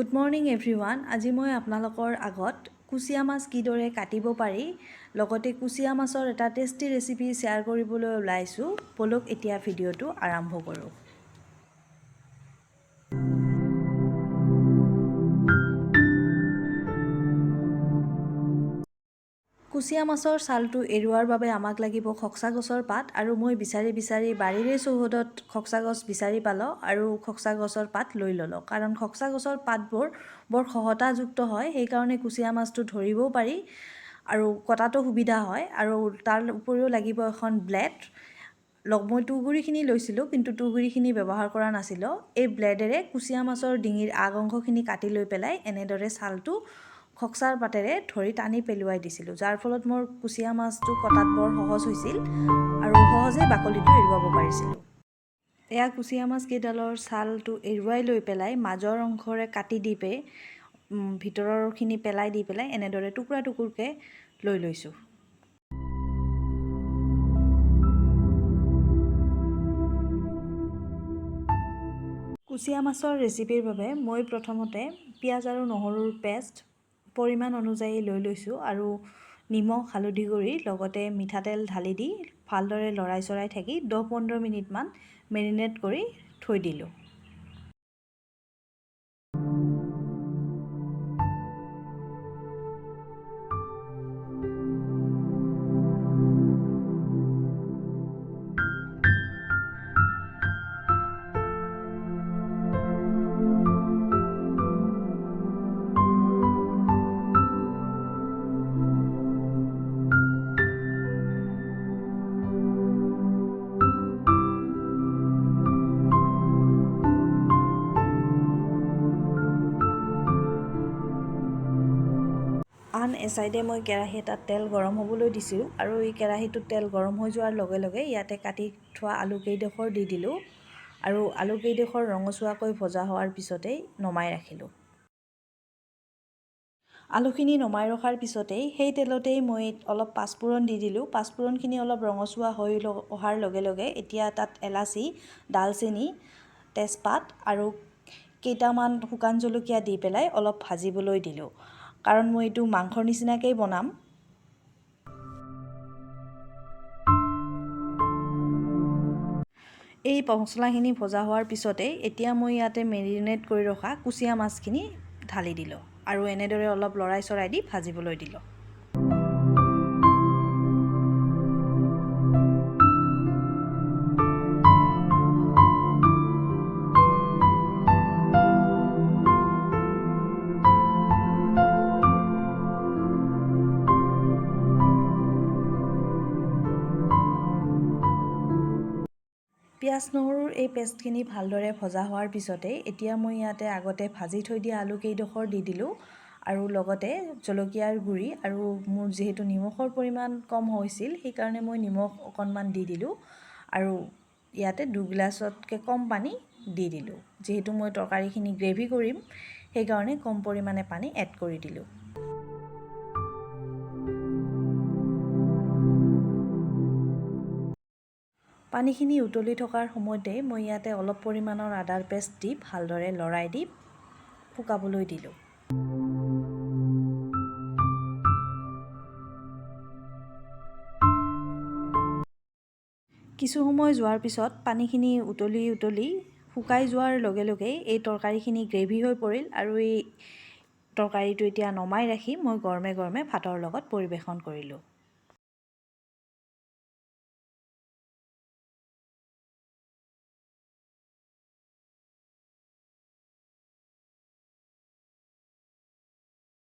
Good morning everyone. আজি মই আপোনালোকৰ আগত কুচিয়া মাছ কিদৰে কাটিব পাৰি, লগতে কুচিয়া মাছৰ এটা টেষ্টি ৰেচিপি শ্বেয়াৰ কৰিবলৈ ওলাইছোঁ। ব'লক, এতিয়া ভিডিঅ'টো আৰম্ভ কৰোঁ। কুচিয়া মাছৰ ছালটো এৰুৱাৰ বাবে আমাক লাগিব খকচা গছৰ পাত আৰু মই বিচাৰি বিচাৰি বাৰীৰে চৌহদত খকচা গছ বিচাৰি পালোঁ আৰু খকচা গছৰ পাত লৈ ল'লোঁ। কাৰণ খকচা গছৰ পাতবোৰ বৰ খহটাযুক্ত হয়, সেইকাৰণে কুচিয়া মাছটো ধৰিবও পাৰি আৰু কটাটো সুবিধা হয়। আৰু তাৰ উপৰিও লাগিব এখন ব্লেড। মই তুঁহগুড়িখিনি লৈছিলোঁ, কিন্তু তুঁহগুড়িখিনি ব্যৱহাৰ কৰা নাছিলোঁ। এই ব্লেডেৰে কুচিয়া মাছৰ ডিঙিৰ আগ অংশখিনি কাটি লৈ পেলাই এনেদৰে ছালটো খকচাৰ পাতেৰে ধৰি টানি পেলোৱাই দিছিলোঁ, যাৰ ফলত মোৰ কুচিয়া মাছটো কটাত বৰ সহজ হৈছিল আৰু সহজে বাকলিটো এৰুৱাব পাৰিছিলোঁ। এয়া কুচিয়া মাছ কেইডালৰ ছালটো এৰুৱাই লৈ পেলাই মাজৰ অংশৰে কাটি দি ভিতৰৰখিনি পেলাই দি পেলাই এনেদৰে টুকুৰা টুকুৰকৈ লৈ লৈছোঁ। কুচিয়া মাছৰ ৰেচিপিৰ বাবে মই প্ৰথমতে পিঁয়াজ আৰু নহৰুৰ পেষ্ট পৰিমাণ অনুযায়ী লৈ লৈছোঁ আৰু নিমখ, হালধি গুড়ি, লগতে মিঠাতেল ঢালি দি ভালদৰে লৰাই চৰাই থাকি 10-15 মিনিটমান মেৰিনেট কৰি থৈ দিলোঁ। আন এচাইডে মই কেৰাহী এটাত তেল গৰম হ'বলৈ দিছোঁ আৰু এই কেৰাহীটোত তেল গৰম হৈ যোৱাৰ লগে লগে ইয়াতে কাটি থোৱা আলু কেইডোখৰ দি দিলোঁ আৰু আলু কেইডোখৰ ৰঙচুৱাকৈ ভজা হোৱাৰ পিছতেই নমাই ৰাখিলোঁ। আলুখিনি নমাই ৰখাৰ পিছতেই সেই তেলতেই মই অলপ পাঁচফোৰণ দি দিলোঁ। পাঁচফোৰণখিনি অলপ ৰঙচুৱা হৈ অহাৰ লগে লগে এতিয়া তাত এলাচি, ডালচেনি, তেজপাত আৰু কেইটামান শুকান জলকীয়া দি পেলাই অলপ ভাজিবলৈ দিলোঁ, কাৰণ মই এইটো মাংসৰ নিচিনাকেই বনাম। এই মছলাখিনি ভজা হোৱাৰ পিছতেই এতিয়া মই ইয়াতে মেৰিনেট কৰি ৰখা কুচিয়া মাছখিনি ঢালি দিলোঁ আৰু এনেদৰে অলপ লৰাই চৰাই দি ভাজিবলৈ দিলোঁ। পিঁয়াজ নহৰুৰ এই পেষ্টখিনি ভালদৰে ভজা হোৱাৰ পিছতেই এতিয়া মই ইয়াতে আগতে ভাজি থৈ দিয়া আলু কেইডোখৰ দি দিলোঁ আৰু লগতে জলকীয়াৰ গুড়ি আৰু মোৰ যিহেতু নিমখৰ পৰিমাণ কম হৈছিল, সেইকাৰণে মই নিমখ অকণমান দি দিলোঁ আৰু ইয়াতে দুগিলাচতকৈ কম পানী দি দিলোঁ। যিহেতু মই তৰকাৰীখিনি গ্ৰেভি কৰিম, সেইকাৰণে কম পৰিমাণে পানী এড কৰি দিলোঁ। পানীখিনি উতলি থকাৰ সময়তে মই ইয়াতে অলপ পৰিমাণৰ আদাৰ পেষ্ট দি ভালদৰে লৰাই দি শুকাবলৈ দিলোঁ। কিছু সময় যোৱাৰ পিছত পানীখিনি উতলি উতলি শুকাই যোৱাৰ লগে লগেই এই তৰকাৰীখিনি গ্ৰেভি হৈ পৰিল আৰু এই তৰকাৰীটো এতিয়া নমাই ৰাখি মই গৰমে গৰমে ভাতৰ লগত পৰিৱেশন কৰিলোঁ।